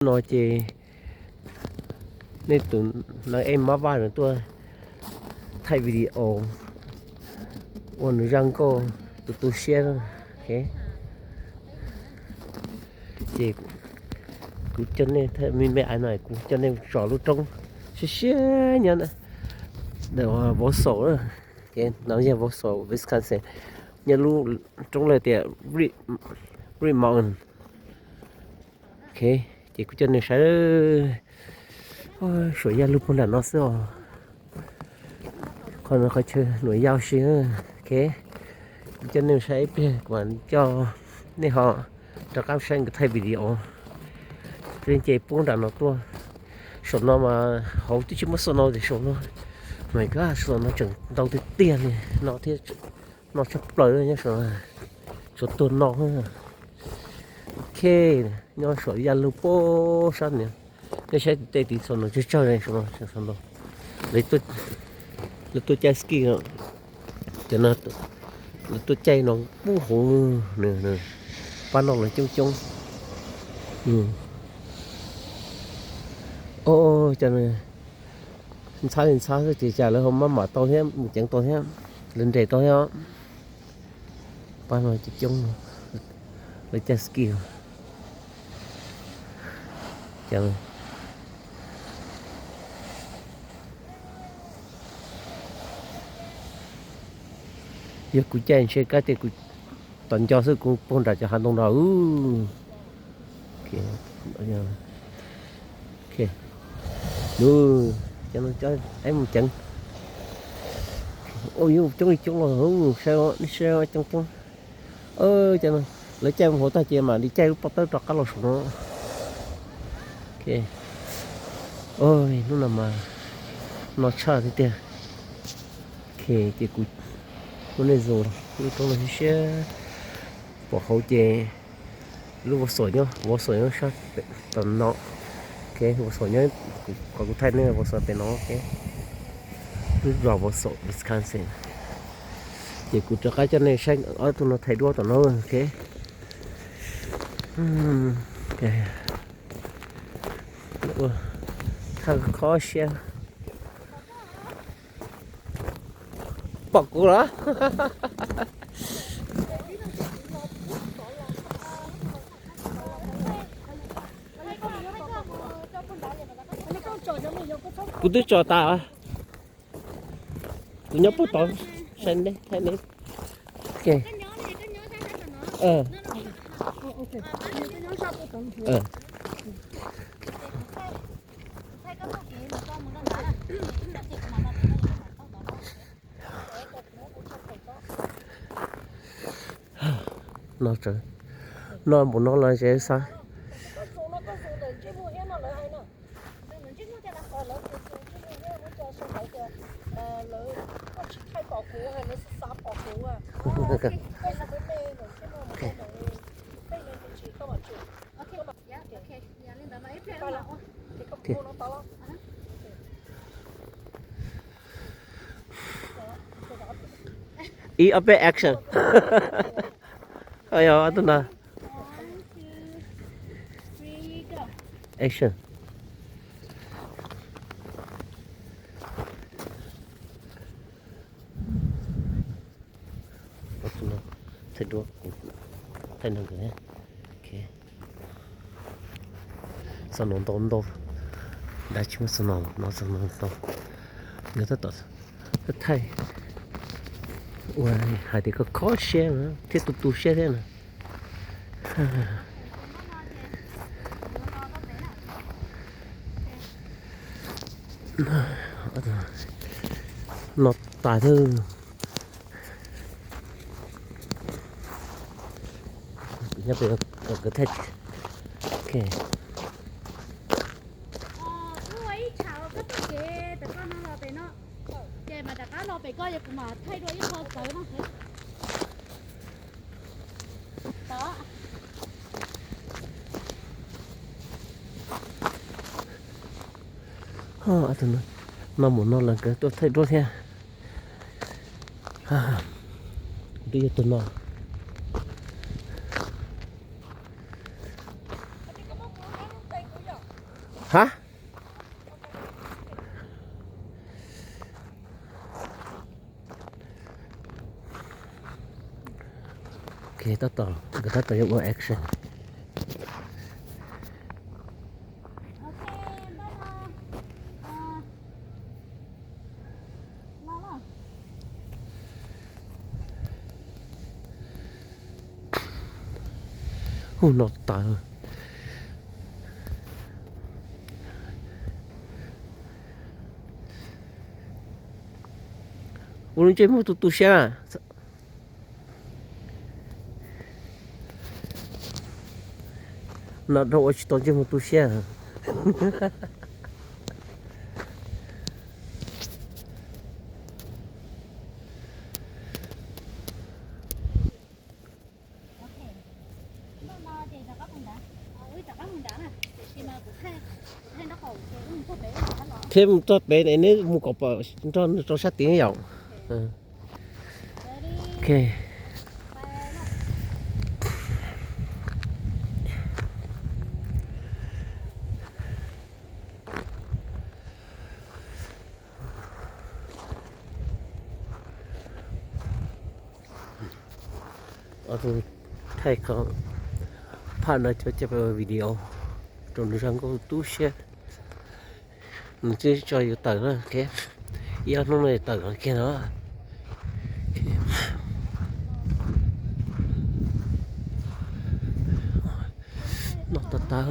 No ces nej tus no es mab vaj no tuaj thaij video ua nws zaj nkauj tu tu siab. Ces kuv coj nej, me me no kuv coj nej zov lub roob siab siab nyob Vauxhall, ces no yog Vauxhall, Wisconsin, nyob lub roob lawv tias Red Mountain. Ces kuv coj nej saib, suam yaj lug puag nram no xwb os. Qhov no qhov chaw nuam yau si. Kuv coj nej saib ib pliag kuv mam coj nej ho rov qab saib nkawd thaij video. Ces puag nram no tuaj, saum no mas hauv twb tsis muaj snow tias saum no, mas saum no tseem ntau tiag tiag li no thiab. No tshaj plaws nyob saum, tsuas tuag no. Ok, nyob saum yaj lug puag sab niag, nej saib tej tiv saum no tsawg tsawg li saum no. Lawv tuaj caij ski no, cov no lawv tuaj caij no puag hauv, pab noj los coob coob. Cov ntxhab li ntxhab xwb ces cas lawv ho maj mam tau thiab, mus ceev tau thiab, lawv nres tau thiab. Pab no coob coob, lawv caij ski. Yog kuv caij ntshe kab tias kuv tom nco xwb kuv puag nram cov hav ntoo nrog. Cov no cov mus ceev. Ua yuav coob li coob los, saib, nej saib coob coob. Cov no lawv caij mus hauv tag ces mam li caij lub pob tawb rov qab los saum no. Hnub no mas no tshaj tiag tiag. Ces kuv muab nej zoom lub roob no siab siab, pom hauv ces lub Vauxhall nyob, Vauxhall nyob sab tom no. Vauxhall nyob, qhov kuv thaij nej Vauxhall pem no. Lub zos Vauxhall, Wisconsin. Ces kuv rov qab coj nej saib ob tug no thaij duab tom no. Thaj kho siab. Pom kuv los? Kuv twb tso tas. Kuv nyob puag tod, saib neb, saib neb. No, no mus no los tsev xav. Ib ob peb action. Ob tug no. Action. Thaij duab, thaij no nkawd. Snow ntau ntau, dab tsi muaj snow no, snow ntau. Nkawd tab tom thaij ua hais tias kho kho siab thiab tu tu siab thiab na. No tas thiab. Nyob pem, ok. Ces mam rov qab los pem koj, kuv mam thaij dua ib qho tawv no. No mus no los nkawd tuaj thaij duab thiab. Twb yog tus no. Ha? Ok, tab tom, nkawd tab tom yuav ua action. Hu no tas. Ua lub ntsej muag tu tu siab. No dhau ua tsis tau ntsej muag tu siab. Thiab mus txog pem ne, neb mus kom pom nrog rau sab tid yom. Ok. Ob tug thaij qhov phaj no cov cov video rau nws zoo nkauj tu siab. Nws twb tso yus tawm na, ib ob hnub no tawm los kiag no. No tag tag.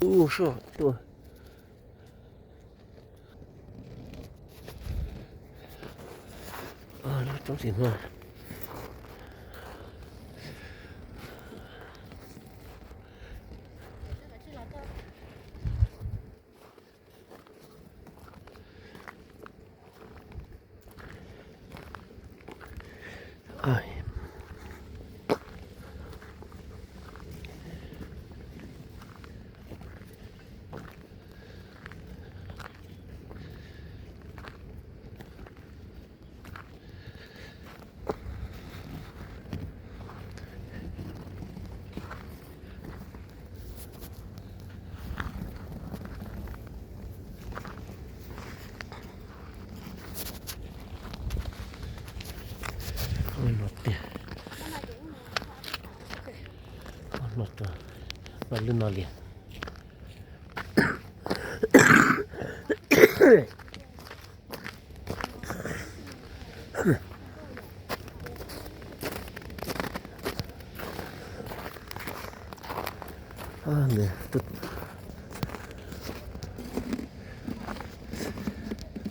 Ub, soj tuaj. Lub roob tsis muaj. No tiag, no lwm no li.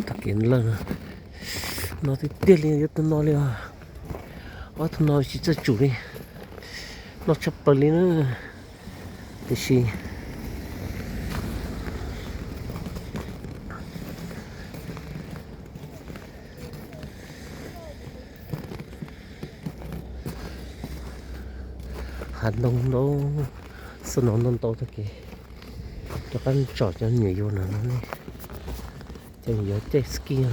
Tag kev lawm no tiag tiag li, yuav tau no li os. Ob tug no tsis txawj tsum li, no tshaj plaws li na. Tiam sis hav ntoo ntau, snow ntau ntau tag kev. Rov qab tsom cov nyuam yaus no ne, cov nyuam yaus caij ski no,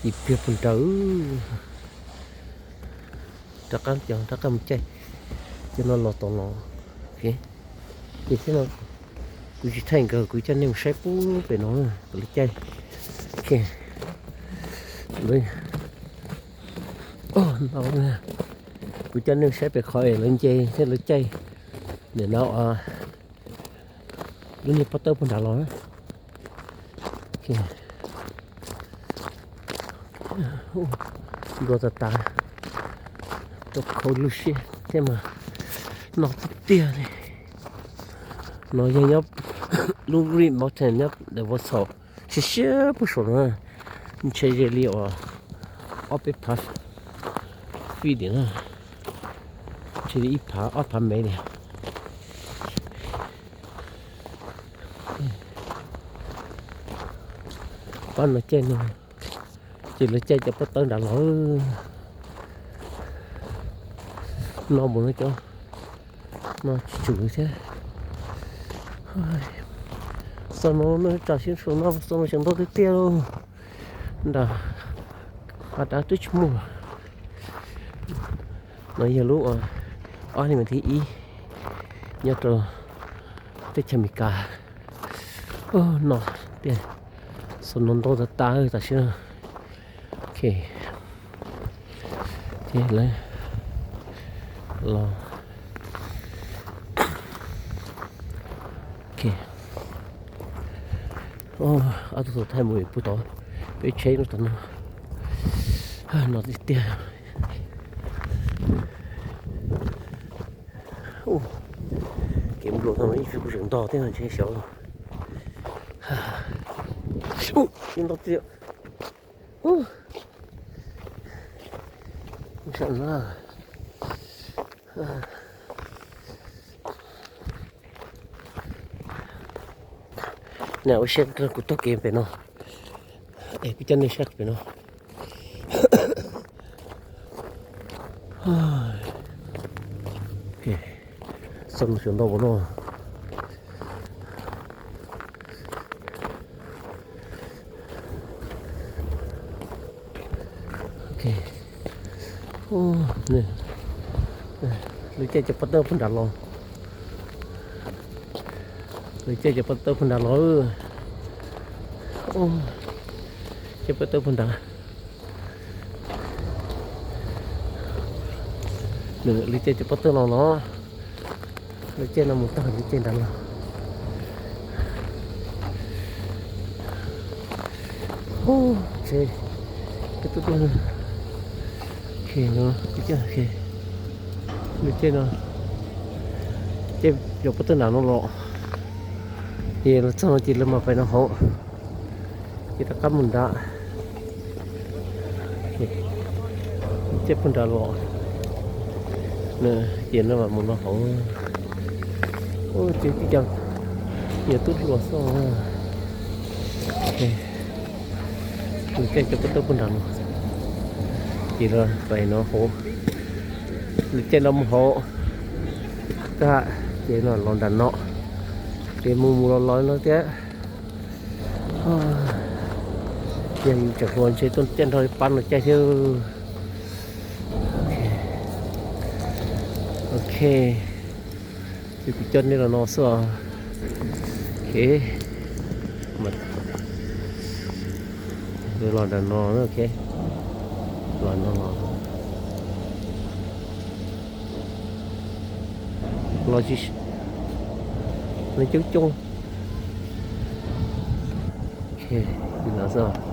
ib pliag puag nraud. Rov qab cov rov qab mus caij, cov no los tau los. Ces thiab no kuv tsis thaij nkawd, kuv coj nej mus saib pub pem no kom lawv caij. Kuv coj nej mus saib pem qhov es lawv nce thiab lawv caij. Nim no lub niag pob tawb puag nrad los. Nplua tas tas, tau khau lug siab thiab mas no tiag tiag li. No yog nyob lub Green Mountain nyob Denver South, siab siab puag saum no, ntshe ze li uas ob peb phav feet na, ntshe li ib phav ob phav mev li. Pab no caij no, ces lawv caij cov pob tawb nrad los. No mus no cov no tsis tsum thiab. Xo no nej tsa siab saum no, xo no xyov ntau tiag tiag lauj. Nram hav dab twb tsis muaj. No yog lub ob hlis mas thib ib nyob rau teb chaws Amelikas. No tiag, xo no ntau tas tas tam sim no. Ok, ces lawv los. Ok, ob tug thaij mus pw tod, peb tsheb lub tod no. No tiag tiag. Kev nplua no ib txhia kuj tseem ntog thiab ntshe xyov. Ntog tiag. Sam na. Neb ua siab kuv taug kev pem no, es kuv coj nej saib pem no. Xo no xyov ntau ua luaj. Ok, lawv caij cov pob tawb puag nrad los. Lawv caij cov pob tawb puag nrad los. Caij pob tawb puag nrad. Lawv caij cov pob tawb los los. Lawv caij no mus tag lawv caij nrad los. Tsheb, no, lawv caij no, caij cov pob tawb nrad no los. Ces los txog no ces lawv mam pais no hauv. Ces rov qab mus nrad. Caij puag nrad los. Ces no mam mus no hauv. Ces tib co yog tub hluas xwb. Lawv caij cov pob tawb puag nrad no. Ces los pais no hauv. Lawv caij no mus hauv. Kaj ces no los nram no. Ces mus mus los los no thiab. Yog yus tseem hluas ntshe tuaj caij nrog pab no caij thiab. Ok, ces kuv coj nej los no xwb os. Ok, los nram no, ok, los no los. Los tsis, nws coob coob. Ok, no xwb.